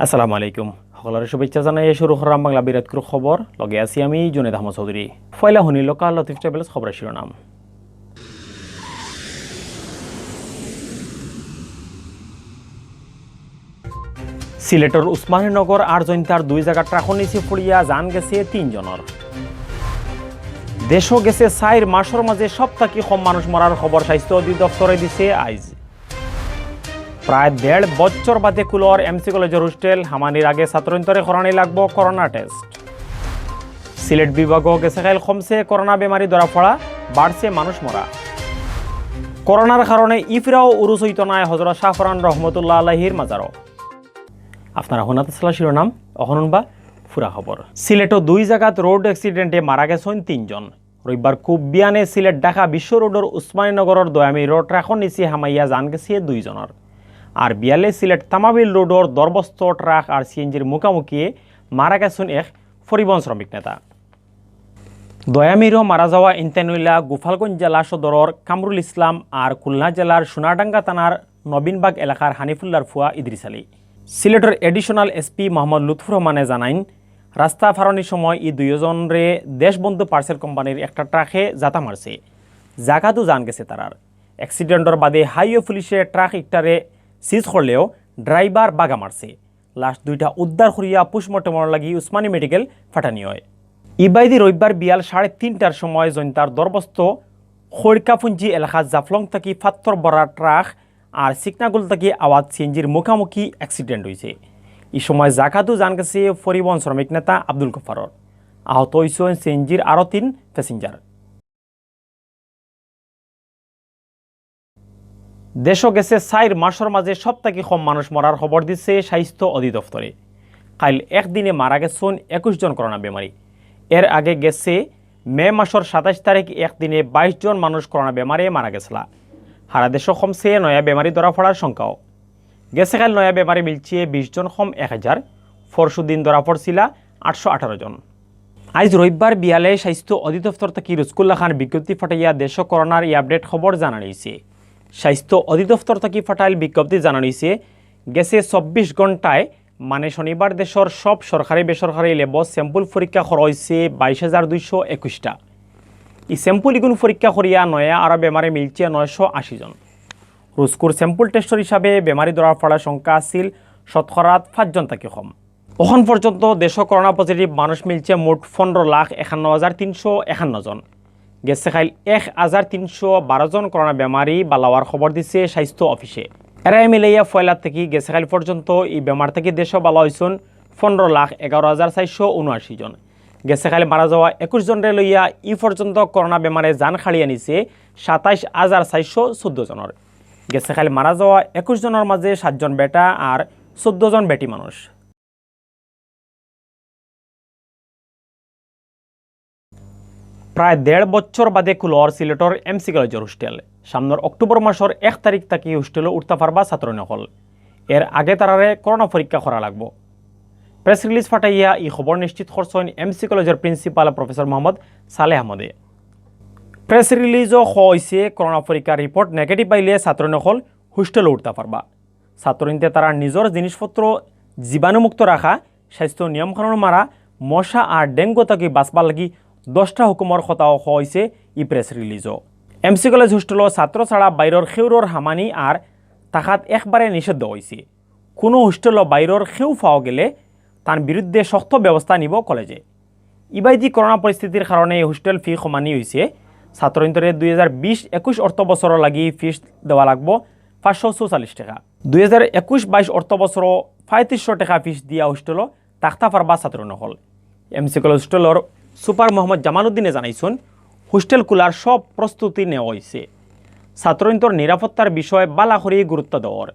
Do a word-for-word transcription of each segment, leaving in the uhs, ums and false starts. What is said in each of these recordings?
আসসালামু আলাইকুম। সকলরে শুভেচ্ছা জানাই শুরু করলাম বাংলা বিরাটকুর খবর। লগে আছি আমি জুনেদ আহমদ চৌধুরী। পয়লা হুনিলকা লতিফ ট্রাভেলস খবরর শিরোনাম। সিলেটর উসমানীনগর আর জৈন্তার দুই জাগাত ট্রাকর নিচে পড়িয়া জান গেছে তিনজনর। দেশো গেছে চাইর মাসর মাঝে সব থাকি কম মানুষ মরার খবর স্বাস্থ্য অধিদপ্তরে দিছে আইজ। প্রায় দেড় বছর বাদে খুলর এমসি কলেজর হোস্টেল, হামানির আগে ছাত্রইন্তরে করানি লাগবো করোনা টেস্ট। সিলেট বিভাগো গেছে কাইল কমছে করোনা বেমারি ধরা পড়া, বাড়ছে মানুষ মরা। করোনার কারণে ইফিরাও উরুস অইতো নায় হজরত শাহপরান রহমতুল্লাহ আলাইহির মাজারো। আপনারা হুনাত আসলা শিরোনাম, অখন হুনবা পুরা খবর। সিলেটো দুই জাগাত রোড অ্যাক্সিডেন্টে মারা গেছইন তিনজন। রবিবার খুব বিয়ানে সিলেট ঢাকা বিশ্ব রোডর উসমানীনগরর দয়ামি রোড ট্রাকর নিচে হামাইয়া জান গেছে দুইজনর। আর বিয়ালে সিলেট তামাবিল রোডর দরবস্ত ট্রাক আর সিএনজির মুখামুখি মারা গেছইন এক পরিবহন শ্রমিক নেতা। দয়ামিরো মারা যাওয়া ইন্তানুইলা গোপালগঞ্জ জেলা সদরর কামরুল ইসলাম আর খুলনা জেলার সোনাডাঙ্গা থানার নবীনবাগ এলাকার হানিফুল্লার ফুয়া ইদ্রিস আলী। সিলেটর এডিশনাল এসপি মোহাম্মদ লুৎফুর রহমানে জানাইন, রাস্তা ফারনির সময় ই দুইজনরে দেশবন্ধু পার্সেল কোম্পানির একটা ট্রাকে জাতা মারছে। জাগাতউ জান গেছে তারার। অ্যাক্সিডেন্টর বাদে হাইওয়ে পুলিশে ট্রাক ইকটারে সিজ করলেও ড্রাইভার বাগা মারছে। লাশ দুইটা উদ্ধার করিয়া পোস্টমর্টমর লাগি উসমানী মেডিকেল ফাটানি হয়। ইবাইদি রবিবার বিয়াল সাড়ে তিনটার সময় জৈন্তার দরবস্ত খৈরকাপুঞ্জি এলাকা জাফলং থাকি ফাত্তর বড়া ট্রাক আর সিকনাগুল থাকি আওয়াজ সিএনজির মুখামুখি অ্যাক্সিডেন্ট হইছে। ই সময় জাগাতউ জান গেছে পরিবহন শ্রমিক নেতা আব্দুল গফারর। আহত হইছইন সিএনজির আরো তিন প্যাসেঞ্জার। দেশো গেছে চাইর মাসর মাঝে সব থাকি কম মানুষ মরার খবর দিছে স্বাস্থ্য অধিদপ্তরে। কাইল একদিনে মারা গেছইন একুশ জন করোনা বেমারি। এর আগে গেছে মে মাসর সাতাইশ তারিখ একদিনে বাইশ জন মানুষ করোনা বেমারে মারা গেছলা। হারা দেশো কমছে নয়া বেমারি ধরা পড়ার সংখ্যাও। গেছে কাইল নয়া বেমারি মিলছে বিশ জন, কম এক হাজার। পরশু দিন ধরা পড়ছিলা আটশো আঠারো জন। আইজ রবিবার বিয়ালে স্বাস্থ্য অধিদপ্তর থাকি রুজকুল্লা খান বিজ্ঞপ্তি ফাটাইয়া দেশো করোনার ই আপডেট খবর জানানি হইছে। স্বাস্থ্য অধিদপ্তর থাকি ফাটাইল বিজ্ঞপ্তি জানানি হইছে, গেছে চব্বিশ ঘন্টায় মানে শনিবার দেশর সব সরকারি বেসরকারি ল্যাবো স্যাম্পল পরীক্ষা করা হইছে বাইশ হাজার দুইশো একুশটা। ই স্যাম্পল ইগুন পরীক্ষা করিয়া নয়া আরো বেমারে মিলছে নয়শো আশি জন। রুজকুর স্যাম্পল টেস্টর হিসাবে বেমারি ধরা পড়ার সংখ্যা আছিল শতকরা পাঁচ জন থাকি কম। অখন পর্যন্ত দেশো করোনা পজিটিভ মানুষ মিলছে মোট পনেরো লাখ একান্ন হাজার তিনশো একান্ন জন। গেছে কাইল এক হাজার তিনশো বারো জন করোনা বেমারি বালা অওয়ার খবর দিছে স্বাস্থ্য অফিসে। এরাই মিলাইয়া পয়লা থাকি গেছে কাইল পর্যন্ত ই বেমার থাকি দেশো বালা হইছইন পনেরো লাখ এগারো হাজার চারশো উনআশি জন। গেছে কাইল মারা যাওয়া একুশ জনরে লইয়া ই পর্যন্ত করোনা বেমারে জান কাড়িয়া নিছে সাতাইশ হাজার চারশো চৌদ্দ জনর। গেছে কাইল মারা যাওয়া একুশ জনর মাঝে সাত জন বেটা আর চৌদ্দ জন বেটি মানুষ। প্রায় দেড় বছর বাদে খুলর সিলেটর এমসি কলেজর হোস্টেল। সামনর অক্টোবর মাসর এক তারিখ থাকি হোস্টেলো উঠতা পারবা ছাত্রইন অকল। এর আগে তারারে করোনা পরীক্ষা করা লাগবো। প্রেস রিলিজ ফাটাইয়া ই খবর নিশ্চিত করছইন এমসি কলেজর প্রিন্সিপাল প্রফেসর মোহাম্মদ সালেহ আহমদে। প্রেস রিলিজো কওয়া হইছে, করোনা পরীক্ষার রিপোর্ট নেগেটিভ আইলে ছাত্রইন অকল হোস্টেলো উঠতা পারবা। ছাত্রইন্তে তারার নিজর জিনিসপত্র জীবাণুমুক্ত রাখা, স্বাস্থ্য নিয়ম কানুন মারা, মশা আর ডেঙ্গু থাকি বাঁচবার লাগি দশটা হুকুমর কথাও কওয়া হইছে ই প্রেস রিলিজো। এমসি কলেজ হোস্টেলো ছাত্র ছাড়া বাইরর খেউরর হামানি আর থাকাত একবারে নিষেধ দেওয়া হইছে। কুনু হোস্টেলো বাইরর খেউ পাওয়া গেলে তান বিরুদ্ধে শক্ত ব্যবস্থা নিবো কলেজে। ইবাইদি করোনা পরিস্থিতির কারণে হোস্টেল ফি কমানি হইছে। ছাত্রইন্তরে দুই হাজার বিশ একুশ অর্থ বছরর লাগি ফিস দেওয়া লাগবো পাঁচশো চৌচল্লিশ টাকা। দুই হাজার একুশ বাইশ অর্থ বছরো পঁয়ত্রিশশো টাকা ফিস দিয়া হোস্টেলো থাকতা পারবা ছাত্রইন অকল। এমসি কলেজ হোস্টেলর সুপার মোহাম্মদ জামালউদ্দিনে জানাইছইন, হোস্টেল খুলার সব প্রস্তুতি নেওয়া হইছে। ছাত্রইন্তর নিরাপত্তার বিষয়ে বালা করি গুরুত্ব দেওয়ার,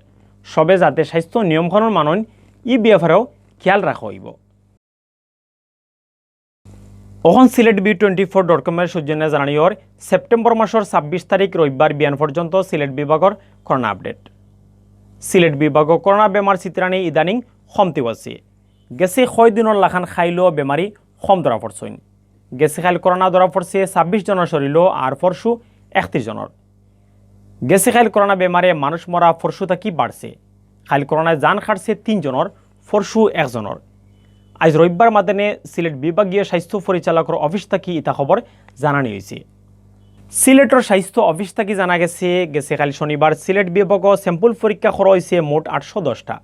সবে যাতে স্বাস্থ্য নিয়ম কানুন মানইন, ই ব্যাপারেও খেয়াল রাখা হইবো। অখন Sylhet view twenty four dot কমর সৌজন্যে জানানিওর, সেপ্টেম্বর মাসর ছাব্বিশ তারিখ রবিবার বিয়ান পর্যন্ত সিলেট বিভাগর করোনা আপডেট। সিলেট বিভাগো করোনা বেমার ছিতরানি ইদানিং কমতি আছে। গেছে কয় দিনর লাখান কাইলো বেমারি কম ধরা পড়ছইন। গেছে কাইল করোনা ধরা পড়ছে ছাব্বিশ জনর শরীলো, আর পরশু একত্রিশ জনর। গেছে কাইল করোনা বেমারে মানুষ মরা পরশু থাকি বাড়ছে। কাইল করোনায় জান কাটছে তিন জনর, পরশু একজনর। আইজ রবিবার মাদানে সিলেট বিভাগীয় স্বাস্থ্য পরিচালকর অফিস থাকি ইতা খবর জানানি অইছে। সিলেটর স্বাস্থ্য অফিস থাকি জানা গেছে, গেছে কাইল শনিবার সিলেট বিভাগও sample পরীক্ষা করা অইছে মোট আটশো দশটা।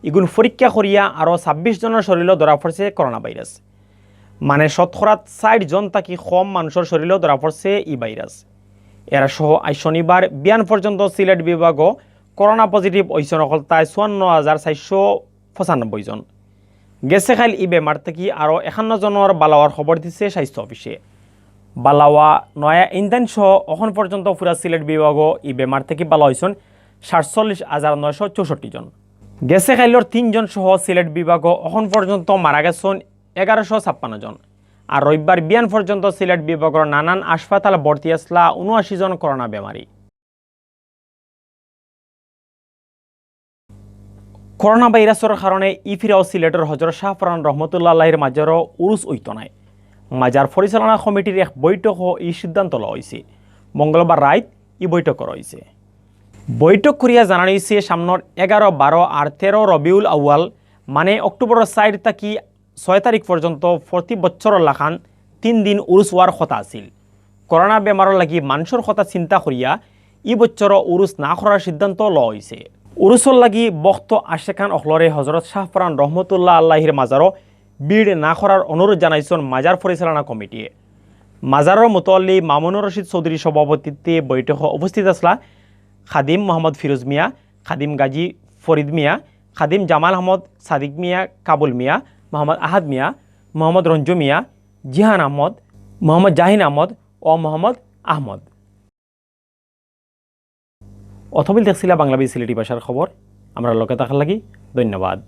ইগুন পরীক্ষা করিয়া আরও ছাব্বিশ জনর শরীরও ধরা পড়ছে করোনা ভাইরাস। মানে শতকরা ষাইট জন থাকি কম মানুষর শরীরও ধরা পড়ছে ই ভাইরাস। এরা সহ আইজ শনিবার বিয়ান পর্যন্ত সিলেট বিভাগও করোনা পজিটিভ অইছন অকলতায় চুয়ান্ন হাজার চারশো পঁচানব্বই জন। গেছে কাইল ই বেমার থাকি আরও একান্ন জনর বালাওয়ার খবর দিছে স্বাস্থ্য অফিসে। বালাওয়া, নয়া ইন্দান সহ অখন পর্যন্ত পুরা সিলেট বিভাগও ই বেমার থাকি বালা অইছন সাতচল্লিশ হাজার নয়শো চৌষট্টি জন। গেছে কাইলর তিনজন সহ সিলেট বিভাগও অখন পর্যন্ত মারা গেছন এগারোশো ছাপ্পান্ন জন। আর রবিবার বিয়ান পর্যন্ত সিলেট বিভাগর নানান হাসপাতাল ভর্তি আছলা উনআশি জন করোনা বেমারি। করোনা ভাইরাসর কারণে ই ফিরাও সিলেটর হজরত শাহপরান রহমতুল্লাহ আলাইহির মাজারও উরুস অইতো নায়। মাজার পরিচালনা কমিটির এক বৈঠকও ই সিদ্ধান্ত লওয়া অইছে। মঙ্গলবার রাইত ই বৈঠক করা অইছে। বৈঠক করিয়া জানানি অইছে, সামনর এগারো, বারো আর তেরো রবিউল আউয়াল, মানে অক্টোবরর চাইর থাকি ছয় তারিখ পর্যন্ত প্রতি বছরর লাখান তিন দিন উরুস অওয়ার কথা আছিল। করোনা বেমারর লাগি মানষর কথা চিন্তা করিয়া ই বছরও উরুস না করার সিদ্ধান্ত লওয়া অইছে। উরুসর লাগি ভক্ত আশেকান অকলরে হজরত শাহপরান রহমতুল্লাহ আলাইহির মাজারও ভিড় না করার অনুরোধ জানাইছন মাজার পরিচালনা কমিটিয়ে। মাজারর মুতওয়াল্লি মামুনুর রশিদ চৌধুরীর সভাপতিত্বে বৈঠকো উপস্থিত আছলা খাদিম মোহাম্মদ ফিরোজ মিয়া, খাদিম গাজী ফরিদ মিয়া, খাদিম জামাল আহমদ, সাদিক মিয়া, কাবুল মিয়া, মোহাম্মদ আহাদ মিয়া, মোহাম্মদ রঞ্জু মিয়া, জিহান আহমদ, মোহাম্মদ জাহিন আহমদ ও মোহাম্মদ আহমদ। অতবিল দেখছিলা বাংলা বি সিলেটি ভাষার খবর। আমরার লগে থাকার লাগি ধন্যবাদ।